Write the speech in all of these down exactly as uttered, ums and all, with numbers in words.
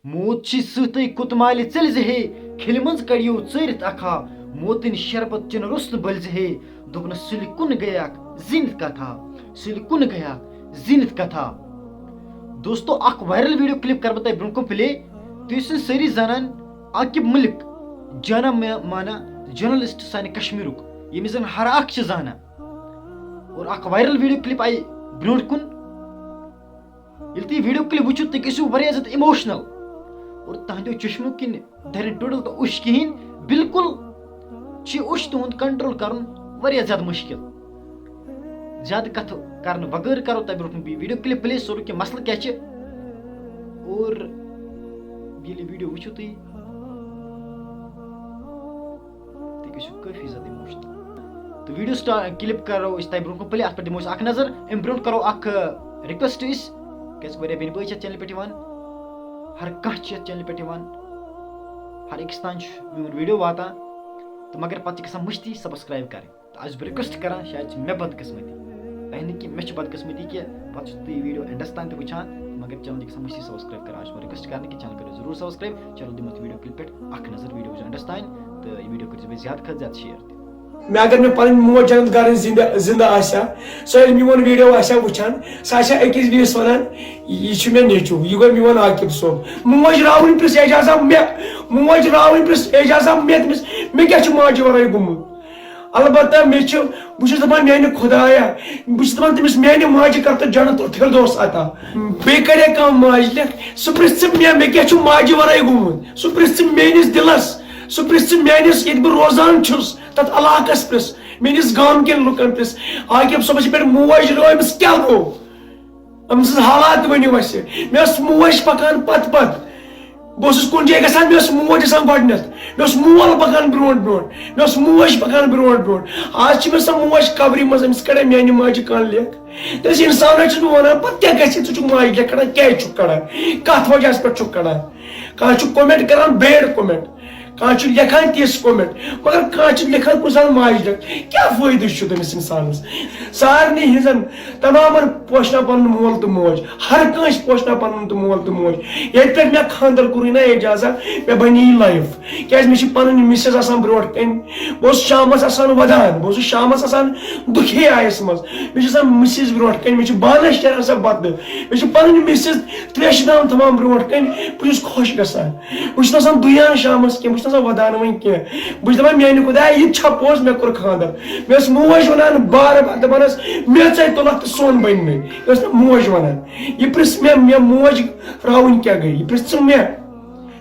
موت چھی سۭتۍ کوٚت مالہِ ژٔلۍ زِ ہے، کھِلہِ منٛز کڑیو ژٲرِتھ اکھا۔ موتٕنۍ شربت چنہٕ روٚس نہٕ بٔلۍ زِ ہے، دوٚپنس سُلہِ کُن گٔیاکھ زیٖنِتھ کتھا، سُلہِ کُن گٔیاکھ زیٖنِتھ کتھا۔ دوستو، اکھ وائرل ویڈیو کلپ کرٕ بہٕ تۄہہِ برونٛہہ کُن پلے۔ تُہۍ ٲسِو سٲری زانان عاقب ملک، جانا ما-، مانا جرنلسٹ سانہِ کشمیرُک، ییٚمِس زن ہر اکھ چھِ زانان۔ اور اکھ وائرل ویڈیو کلپ آیہِ برونٛٹھ کُن۔ ییٚلہِ تُہۍ ویڈیو کلپ وٕچھِو، تُہۍ گٔژھِو واریاہ زیادٕ ایموشنل اور تُہنٛدیو چشمو کِنۍ دَرِ ٹوٹل تہٕ اوٚش کِہیٖنۍ۔ بالکل چھُ اوٚش تُہُنٛد کنٹرول کرُن واریاہ زیادٕ مُشکل۔ زیادٕ کتھٕ کرنہٕ بغٲر کرو تۄہہِ برونٛہہ کُن بیٚیہِ ویڈیو کلپ پلے، سورُے کینٛہہ مسلہٕ کیٛاہ چھِ۔ اور ییٚلہِ ویڈیو وٕچھِو تُہۍ، تُہۍ گٔژھِو کٲفی زیادٕ ایموشنل۔ تہٕ ویڈیو سٹار کلپ کرو أسۍ تۄہہِ برونٛہہ کُن پلے، اتھ پٮ۪ٹھ دِمو أسۍ اکھ نظر۔ امہِ برونٛہہ کرو اکھ ریکویسٹ أسۍ، کیٛازِ واریاہ بیٚنہِ بٲے چھِ اتھ چینلہِ پٮ۪ٹھ یِوان، ہر کانٛہہ چھِ اتھ چینلہِ پٮ۪ٹھ یِوان، ہر أکِس تام چھُ میون ویڈیو واتان، تہٕ مگر پتہٕ چھِ گژھان مٔشتٕے سبسکرایب کرٕنۍ۔ تہٕ آز چھُس بہٕ ریکویسٹ کران، شاید چھِ مےٚ بدقسمتی، تۄہہِ نہٕ کینٛہہ، مےٚ چھِ بدقسمتی کہِ پتہٕ چھُ تُہۍ ویڈیو اینڈس تام تہِ وٕچھان، مگر چینل چھِ گژھان مٔشتٕے سبسکرایب کران۔ آز چھُس بہٕ ریکویسٹ کران کہِ چینل کٔرِو ضروٗر سبسکرایب۔ چلو دِمو أسۍ ویڈیو کلپ پٮ۪ٹھ اکھ نظر، ویڈیو وٕچھِو اینڈس تام، تہٕ یہِ ویڈیو کٔرۍزیو بیٚیہِ زیادٕ کھۄتہٕ زیادٕ شیئر تہِ۔ مےٚ اگر مےٚ پنٕنۍ موج جنت گارٕنۍ زندٕ، زندٕ آسہِ ہا، سۄ ییٚلہِ میون ویڈیو آسہِ ہا وٕچھان، سۄ آسہِ ہا أکِس بیٚیِس ونان، "یہِ چھُ مےٚ نیٚچوٗ، یہِ گوٚو میون عاقب صٲب۔" موج راوٕنۍ پرٛژھ اعجازا مےٚ، موج راوٕنۍ پرٛژھ اعجازا مےٚ، تٔمِس، مےٚ کیٛاہ چھُ ماجہِ ورٲے گوٚمُت؟ البتہ مےٚ چھُ، بہٕ چھُس دپان، میانہِ خدایا، بہٕ چھُس دپان تٔمِس، میانہِ ماجہِ کر تہٕ جنت الفردوس عطا۔ بیٚیہِ کرے کانٛہہ ماجہِ لیکھ، سُہ پرٛژھِ مےٚ، مےٚ کیٛاہ چھُ ماجہِ ورٲے گوٚمُت؟ سُہ پرٛژھِ میٲنِس دِلس، سُہ پرٛژھِ میٲنِس، ییٚتہِ بہٕ روزان چھُس، تتھ علاقس پرٛژھ، میٲنِس گامہٕ کٮ۪ن لُکن پرٛژھ، عاقب صٲبس یہِ پٮ۪ٹھ موج رٲو، أمِس کیٛاہ گوٚو؟ أمۍ سٕنٛز حالات ؤنِو اَسہِ۔ مےٚ ٲس موج پَکان پَتہٕ پَتہٕ۔ بہٕ اوسُس کُنہِ جایہِ گژھان، مےٚ ٲس موج آسان گۄڈٕنٮ۪تھ۔ مےٚ اوس مول پَکان برونٛٹھ برونٛٹھ۔ مےٚ ٲس موج پَکان برونٛٹھ برونٛٹھ۔ آز چھِ مےٚ سۄ موج قبرِ منٛز، أمِس کَڑے میٛانہِ ماجہِ کانٛہہ لیکھ۔ تٔمِس اِنسانَس چھُس بہٕ وَنان، پَتہٕ کیٛاہ گژھِ؟ ژٕ چھُکھ ماجہِ لیکھ کَڑان، کیٛازِ چھُکھ کَڑان؟ کَتھ وجہَس پٮ۪ٹھ چھُکھ کَڑان؟ کانٛہہ چھُ comment کَران bad comment۔ کانٛہہ چھُ لیکھان تِژھ comment، مگر کانٛہہ چھُ لیکھان کُنہِ ساتہٕ ماجہِ لیکھ۔ کیٛاہ فٲیدٕ چھُ تٔمِس اِنسانَس؟ سارنٕے ہِنٛزَن تمامَن پوشنا پَنُن مول تہٕ موج، ہر کٲنٛسہِ پوشنا پَنُن تہٕ مول تہٕ موج۔ ییٚتہِ پٮ۪ٹھ مےٚ خانٛدَر کوٚرُے نا اعجازا، مےٚ بَنی یہِ life۔ کیٛازِ مےٚ چھِ پَنٕنۍ missus آسان برونٛٹھ کَنۍ۔ بہٕ اوسُس شامَس آسان وَدان، بہٕ اوسُس شامَس آسان دُکھی آیَس منٛز۔ مےٚ چھِ آسان missus برونٛٹھ کَنۍ، مےٚ چھِ بانَس شیران سۄ بَتہٕ۔ مےٚ چھِ پَنٕنۍ missus ترٛیشہِ دام تھاوان برونٛٹھ کَنۍ، بہٕ چھُس خۄش گژھان۔ بہٕ چھُس نہٕ آسان دُیان شامَس کینٛہہ، بہٕ چھُس نہٕ آسان وَدان وۄنۍ کینٛہہ۔ بہٕ چھُس دَپان، میٛانہِ خۄدایا، یہِ تہِ چھا پوٚز مےٚ کوٚر خانٛدَر؟ مےٚ ٲس موج وَنان بار بار، دَپان ٲس، "میٚژَے تُلَکھ تہٕ سۄن بَنہِ نہٕ۔" یہِ ٲس مےٚ موج وَنان۔ یہِ پِرٛژھ مےٚ، مےٚ موج راوٕنۍ کیٛاہ گٔے؟ یہِ پِرٛژھ ژٕ مےٚ۔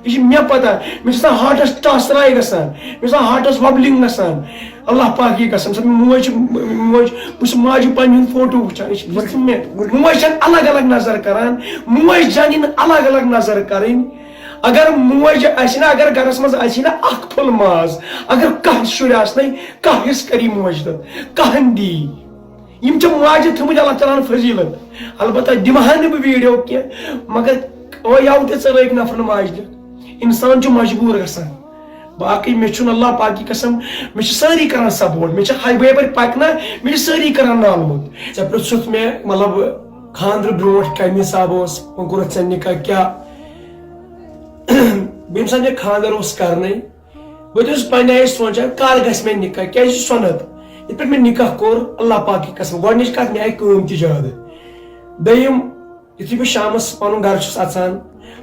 یہِ چھِ مےٚ پَتہ۔ مےٚ چھِ آسان heartس ٹاسراے گژھان، مےٚ چھِ آسان heartس wobbling گژھان۔ اللہ پاک یہِ قسم، سۄ موج چھِ، موج، بہٕ چھُس ماجہِ پنٛنہِ ہُنٛد فوٹو وٕچھان۔ یہِ چھِ پِرٛژھ مےٚ۔ موج چھَنہٕ الگ الگ نظر کَران، موج زَنہِ نہٕ الگ الگ نظر کَرٕنۍ۔ اگر موج آسہِ نا، اگر گرس منٛز آسہِ نا اکھ پھوٚل ماز، اگر کاہ شُرۍ آسنے، کاہ حصہٕ کری موج تتھ، کاہن دی۔ یِم چھِ ماجہِ تھٲمٕتۍ اللہ تعالیٰ ہن فضیلت۔ البتہ دِمہٕ ہا نہٕ بہٕ ویڈیو کینٛہہ، مگر او یَوٕ تہِ ژٔلٲوِکھ نفرن ماجہِ تہِ۔ انسان چھُ مجبوٗر گژھان۔ باقٕے مےٚ چھُنہٕ اللہ پاکی قسم، مےٚ چھِ سٲری کران support، مےٚ چھِ ہاے بہٕ یپٲرۍ پکنہ، مےٚ چھِ سٲری کران نالہٕ موٚت۔ ژےٚ پرٛژھُتھ مےٚ، مطلب، خانٛدرٕ برونٛٹھ کمہِ حساب اوس، وۄنۍ کوٚرُتھ ژےٚ نکاح کیٛاہ؟ بیٚیہِ ییٚمہِ ساتہٕ مےٚ خانٛدر اوس کرنَے، بہٕ تہِ اوسُس پننہِ آیہِ سونٛچان، کر گژھِ مےٚ نکاح، کیٛازِ چھُ سۄنت؟ یِتھ پٲٹھۍ مےٚ نکاح کوٚر، اللہ پاک کی قسم، گۄڈٕنِچ کتھ، مےٚ آیہِ کٲم تہِ زیادٕ۔ دوٚیِم، یُتھُے بہٕ شامس پنُن گرٕ چھُس اژان،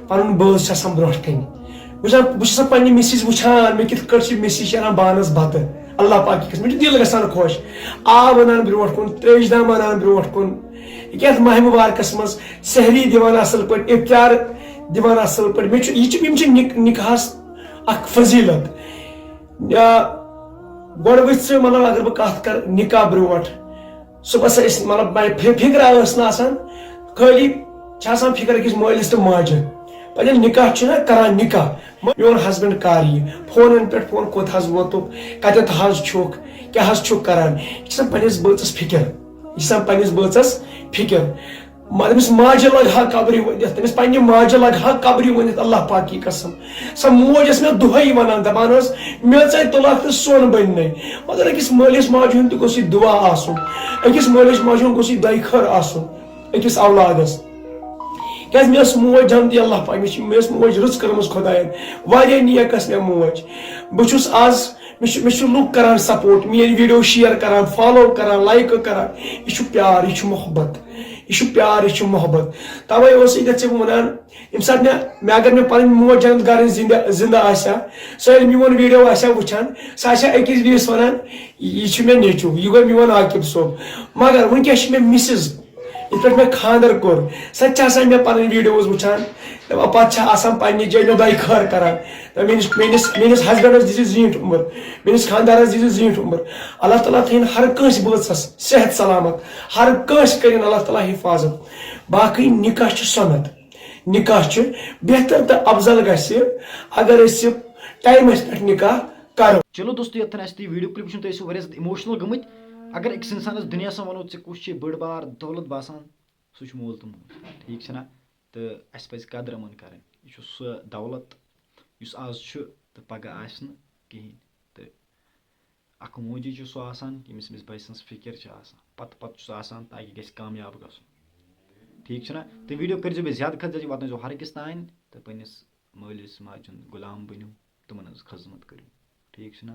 پنُن بٲژ چھِ آسان برونٛٹھ کنہِ۔ بہٕ چھُس آسان، بہٕ چھُس آسان پننہِ missus وٕچھان، مےٚ کِتھ کٲٹھۍ چھِ missus شیران بانس بتہٕ۔ اللہ پاک کی قسم، مےٚ چھُ دِل گژھان خۄش، آب انان برونٛٹھ کُن، تریشہِ دام انان برونٛٹھ کُن۔ یہِ کیٛاہ، ماہِ مبارکس منٛز سحری دِوان اصل پٲٹھۍ، افطار دِوان اصل پٲٹھۍ۔ مےٚ چھُ، یہِ چھُ، یِم چھِ نِک-، نکاحس اکھ فضیلت۔ یا گۄڈٕ وٕچھ ژٕ، مطلب، اگر بہٕ کتھ کرٕ نکاح برونٛٹھ، صُبحس ٲسۍ، مطلب، مےٚ فِ-، فِکرا ٲس نہٕ آسان، خٲلی چھِ آسان فِکر أکِس مٲلِس تہٕ ماجہِ۔ پتہٕ ییٚلہِ نکاح چھُ نہ کران، نکاح، میون husband کر یی؟ فونن پٮ۪ٹھ فون، کوٚت حظ ووتُکھ، کتٮ۪تھ حظ چھُکھ، کیٛاہ حظ چھُکھ کران؟ یہِ چھِ آسان پننِس بٲژس فِکر، یہِ چھِ آسان پننِس بٲژس فِکر۔ ما-، تٔمِس ماجہِ لگہٕ ہا قبرِ ؤنِتھ، تٔمِس پننہِ ماجہِ لگہٕ ہا قبرِ ؤنِتھ، اللہ پاک کی قسم۔ سۄ موج ٲس مےٚ دۄہے ونان، دپان ٲس، "میژے تُلکھ تہٕ سۄن بنہِ نے۔" مگر أکِس مٲلِس ماجہِ ہُنٛد تہِ گوٚژھ یہِ دُعا آسُن، أکِس مٲلِس ماجہِ ہُنٛد گوٚژھ یہِ دۄیہِ خٲر آسُن أکِس اولادس۔ کیازِ مےٚ ٲس موج جنتی اللہ پاک، مےٚ چھِ، مےٚ ٲس موج رٕژ کٔرمٕژ خۄدایَن، واریاہ نیک ٲس مےٚ موج۔ بہٕ چھُس آز، مےٚ چھُ، مےٚ چھُ لُکھ کران سپورٹ، میٲنۍ ویڈیو شیئر کران، فالو کران، لایکہٕ کران۔ یہِ چھُ پیار، یہِ چھُ محبت، یہِ چھُ پیار، یہِ چھُ محبت۔ توے اوسُے گژھِ ژےٚ بہٕ وَنان، ییٚمہِ ساتہٕ مےٚ، مےٚ اگر مےٚ پنٕنۍ موج جنت گارٕنۍ زِندٕ، زِندٕ آسہِ ہا، سۄ ییٚلہِ میون ویڈیو آسہِ ہا وٕچھان، سۄ آسہِ ہا أکِس بیٚیِس وَنان، یہِ چھُ مےٚ نیٚچوٗ، یہِ گوٚو میون عاقب صٲب۔ مگر وٕنکیٚس چھِ مےٚ مسز، یِتھ پٲٹھۍ مےٚ خانٛدر کوٚر، سۄ تہِ چھِ آسان مےٚ پنٕنۍ ویڈیوز وٕچھان۔ دَپان، پتہٕ چھِ آسان پننہِ جایہِ نۄداے خٲر کران۔ دَپان، میٲنِس، میٲنِس، میٲنِس ہسبنڈس دِژ زیٖٹھ عمر، میٲنِس خانٛدارس دِژ زیٖٹھ عمر۔ اللہ تعالیٰ تھٲیِن ہر کٲنٛسہِ بٲژس صحت سلامت، ہر کٲنٛسہِ کٔرِن اللہ تعالیٰ حفاظت۔ باقٕے نکاح چھُ سنت، نکاح چھُ بہتر تہٕ افضل گژھِ اگر أسۍ ٹایمس پٮ۪ٹھ نکاح کرو۔ چلو دوستو، یوٚتتھ اَسہِ تُہۍ ویڈیو کلپ وٕچھِو، تُہۍ ٲسِو واریاہ زیادٕ emotional گٔمٕتۍ۔ اگر أکِس انسانس دُنیاہس منٛز ونو، ژےٚ کُس چھُے بٔڑ بار دولت باسان، سُہ چھُ مول تہٕ موج، ٹھیٖک چھُنہ؟ تہٕ اَسہِ پَزِ قدر یِمَن کَرٕنۍ۔ یہِ چھُ سُہ دولت یُس آز چھُ تہٕ پَگاہ آسہِ نہٕ کِہیٖنۍ۔ تہٕ اَکھ موجی چھُ سُہ آسان، ییٚمِس أمِس بَچہِ سٕنٛز فِکِر چھِ آسان، پَتہٕ پَتہٕ چھُ سُہ آسان تاکہِ گژھِ کامیاب گژھُن۔ ٹھیٖک چھُنہ؟ تہٕ ویڈیو کٔرۍزیو بیٚیہِ زیادٕ کھۄتہٕ زیادٕ، یہِ واتنٲیزیو ہر أکِس تام، تہٕ پنٛنِس مٲلِس ماجہِ ہُنٛد غلام بٔنِو، تِمَن ہٕنٛز خدمت کٔرِو۔ ٹھیٖک چھُنہ؟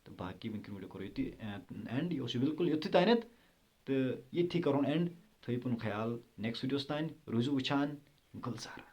تہٕ باقٕے وٕنکیٚن ویڈیو کَرو ییٚتہِ اینڈ، یہِ اوس یہِ بالکل یُتھُے تانٮ۪تھ۔ تہٕ ییٚتھی کَرون اینڈ۔ تھٲیِو پَنُن خیال نیکسٹ ویڈیوَس تام، روٗزِو وٕچھان گُلزار۔